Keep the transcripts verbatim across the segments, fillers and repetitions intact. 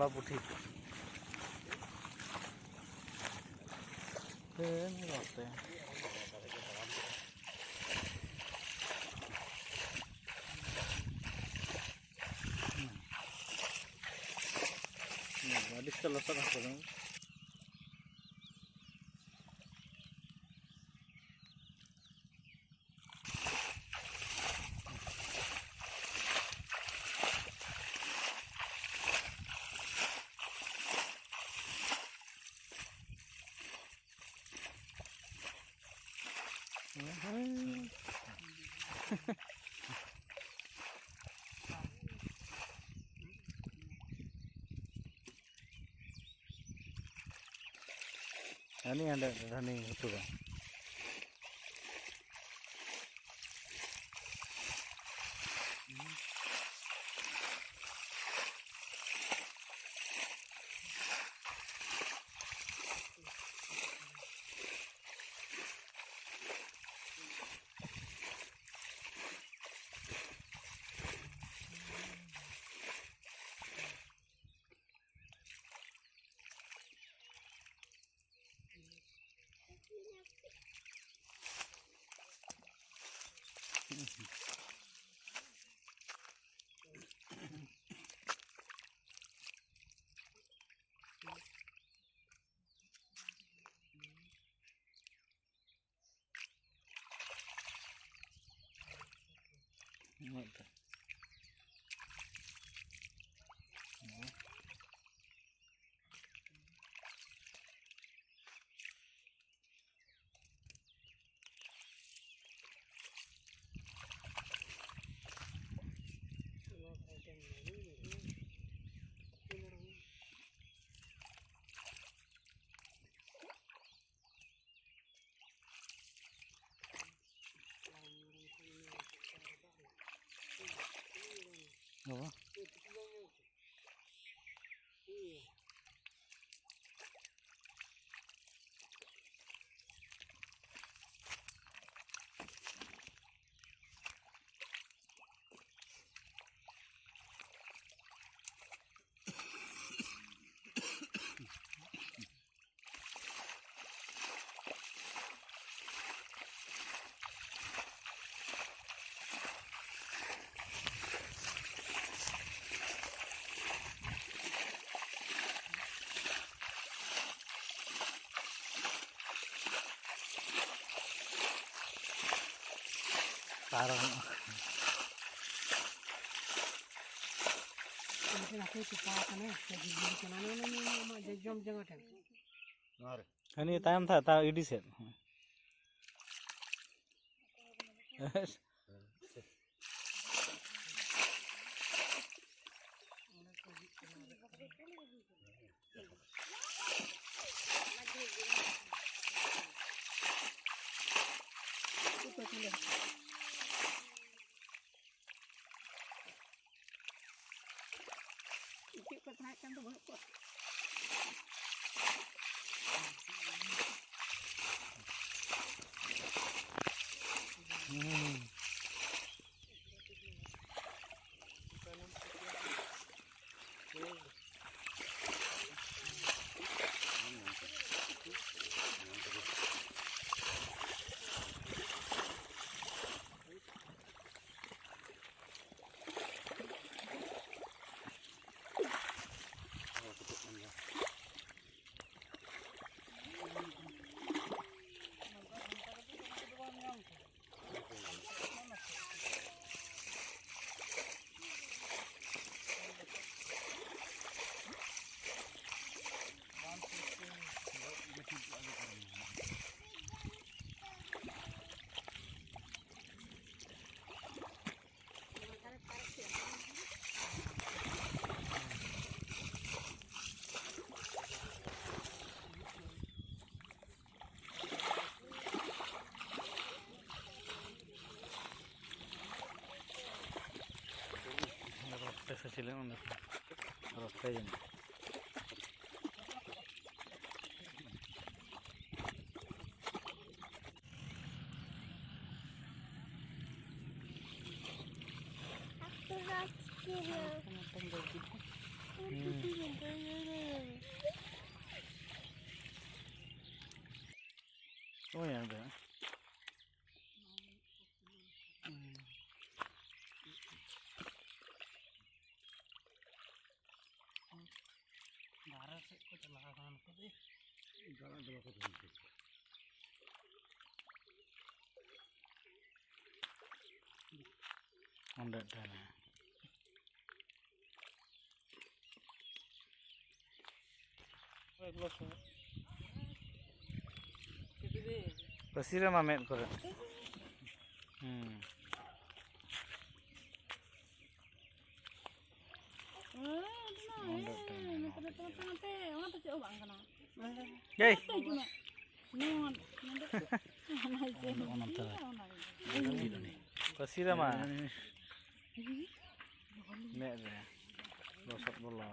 ᱵᱟᱵᱩ ᱴᱷᱤᱠ᱾ ᱦᱮᱸ, ᱢᱤᱫ ᱦᱚᱲ ᱛᱮ᱾ ᱦᱩᱸ᱾ ᱟᱹᱰᱤ ᱩᱥᱛᱟᱹᱨ ᱞᱚᱥᱚᱫ ᱦᱟᱹᱠᱩ ᱫᱚ᱾ ᱦᱟᱹᱱᱤ ᱦᱟᱸᱰᱮ, ᱦᱟᱹᱱᱤ ᱦᱩᱴᱩᱨᱟ᱾ ᱵᱟᱵᱟ᱾ ᱯᱟᱨᱚᱢᱚᱜᱼᱟ᱾ ᱮᱱᱠᱷᱟᱱ ᱦᱟᱹᱠᱩᱭ ᱛᱚᱯᱟ ᱟᱠᱟᱱᱟ, ᱥᱮ ᱡᱤᱞ ᱠᱟᱱᱟ, ᱱᱚᱜᱼᱚ ᱱᱚᱣᱟ ᱟᱢᱟᱜ ᱡᱚᱡᱚᱢ ᱡᱟᱸᱜᱟ ᱴᱷᱮᱱ᱾ ᱱᱚᱣᱟ ᱨᱮ᱾ ᱦᱟᱹᱱᱤ ᱛᱟᱭᱚᱢ ᱛᱷᱟ-, ᱛᱟᱣ ᱤᱰᱤ ᱥᱮᱫ᱾ ᱪᱮᱫ ᱠᱚ ᱛᱟᱦᱮᱸ ᱠᱟᱱ ᱫᱚ ᱵᱟᱹᱱᱩᱜ ᱠᱚᱣᱟ᱾ ᱨᱚᱴᱮ ᱥᱮ ᱪᱤᱞᱤ ᱚᱸᱰᱮ ᱠᱷᱚᱱ? ᱨᱚᱴᱮ ᱡᱟᱹᱱᱤᱡ᱾ ᱳᱭ ᱚᱸᱰᱮ᱾ ᱵᱟᱦᱨᱮ ᱥᱮᱫ ᱠᱚ ᱪᱟᱞᱟᱣ ᱟᱠᱟᱱᱟ ᱱᱩᱠᱩ ᱫᱚ᱾ ᱫᱟᱬᱟ ᱫᱚ ᱵᱟᱠᱚ ᱛᱟᱦᱮᱱ ᱠᱟᱱᱟ᱾ ᱚᱸᱰᱮ ᱴᱷᱮᱱ᱾ ᱯᱟᱹᱥᱤ ᱨᱮᱢᱟ ᱢᱮᱫ ᱠᱚᱨᱮ᱾ ᱦᱩᱸ᱾ ᱚᱸᱰᱮ ᱴᱷᱮᱱ ᱦᱮᱱᱟᱜᱼᱟ᱾ ᱚᱱᱟ ᱫᱚ ᱪᱮᱫ ᱦᱚᱸ ᱵᱟᱝ ᱠᱟᱱᱟ᱾ ᱮᱭ! ᱦᱤᱡᱩᱜ ᱢᱮ᱾ ᱱᱚᱣᱟ, ᱱᱚᱰᱮ᱾ ᱚᱱᱟ ᱤᱭᱟᱹ, ᱚᱱᱟ ᱤᱭᱟᱹ᱾ ᱯᱟᱹᱥᱤ ᱨᱮᱢᱟ᱾ ᱢᱮᱫ ᱨᱮ ᱞᱚᱥᱚᱫ ᱵᱚᱞᱚ᱾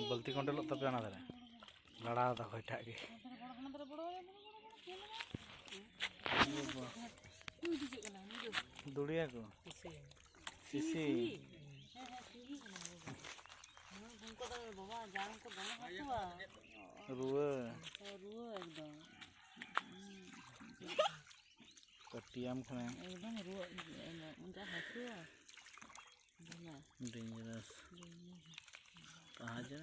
ᱵᱟᱹᱞᱛᱤ ᱠᱚᱸᱰᱮᱞᱚᱜ ᱛᱟᱯᱮᱭᱟ ᱚᱱᱟ ᱫᱷᱟᱨᱮ᱾ ᱞᱟᱲᱟᱣ ᱫᱟ ᱚᱠᱚᱭᱴᱟᱜ ᱜᱮ᱾ ᱫᱩᱲᱤᱭᱟ ᱠᱚ᱾ ᱥᱤᱥᱤ᱾ ᱦᱮᱸ, ᱦᱮᱸ, ᱥᱤᱥᱤ ᱠᱟᱱᱟ᱾ ᱩᱱᱠᱩ ᱫᱚ ᱵᱟᱵᱟ, ᱡᱟᱝ ᱠᱚ ᱫᱚᱢᱮ ᱦᱟᱹᱥᱩᱣᱟ᱾ ᱨᱩᱣᱟᱹ᱾ ᱦᱮᱸ, ᱨᱩᱣᱟᱹ ᱮᱠᱫᱚᱢ᱾ ᱯᱟᱹᱴᱤᱭᱟᱢ ᱠᱷᱟᱱᱮ᱾ ᱮᱠᱫᱚᱢ ᱨᱩᱣᱟᱹ, ᱡᱟ ᱦᱟᱹᱥᱩᱣᱟ᱾ ᱫᱚᱢᱮ᱾ Dangerous᱾ Dangerous᱾ ᱛᱟᱦᱮᱸ ᱡᱮ᱾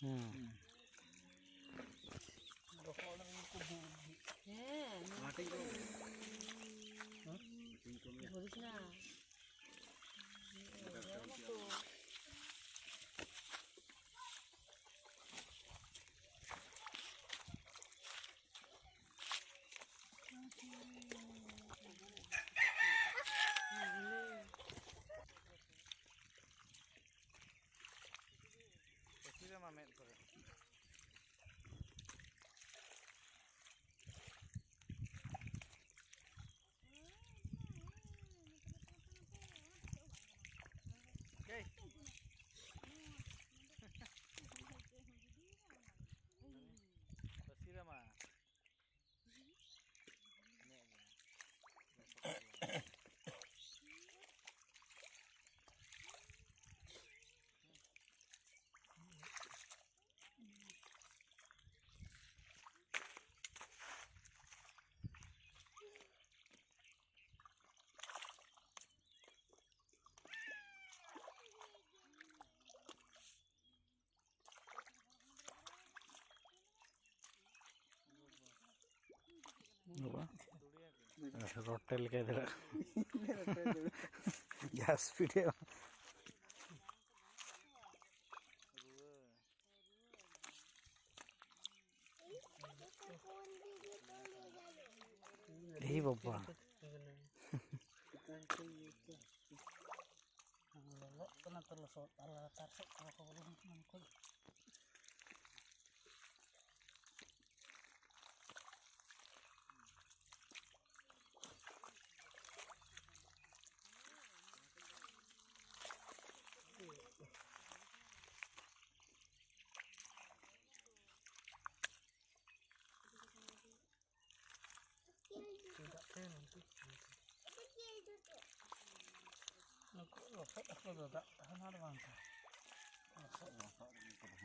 ᱦᱮᱸ᱾ ᱦᱮᱸ, ᱵᱷᱩᱞᱤᱥ ᱱᱟ᱾ ᱯᱟᱹᱥᱤ ᱨᱮᱢᱟ ᱢᱮᱫ ᱠᱚᱨᱮ᱾ ᱮᱭ! ᱯᱟᱹᱥᱤ ᱨᱮᱢᱟ᱾ ᱵᱟᱵᱟ᱾ ᱨᱚᱴᱮ ᱞᱮᱠᱟᱭ ᱫᱟᱹᱲᱟ᱾ ᱡᱟᱦᱟᱸ ᱥᱯᱤᱰ ᱮ᱾ ᱮᱭ ᱵᱟᱵᱟ᱾ ᱞᱚᱞᱚᱜ ᱠᱟᱱᱟ ᱛᱚ ᱞᱚᱥᱚᱫ, ᱟᱨ ᱞᱟᱛᱟᱨ ᱥᱮᱫ ᱠᱚ ᱵᱟᱠᱚ ᱵᱚᱞᱚᱱ ᱠᱟᱱᱟ ᱩᱱᱠᱩ ᱫᱚ᱾ ᱪᱮᱫᱟᱜ ᱥᱮ ᱱᱩᱠᱩ ᱱᱩᱠᱩ ᱞᱚᱥᱚᱫ ᱦᱟᱹᱠᱩ ᱫᱚ ᱫᱟᱜ ᱛᱟᱦᱮᱱᱟ ᱟᱨ ᱵᱟᱝ ᱛᱟᱦᱮᱱᱟ᱾ ᱞᱚᱥᱚᱫ ᱞᱚᱥᱚᱫ ᱨᱮᱜᱮ ᱠᱚ ᱫᱚᱦᱚ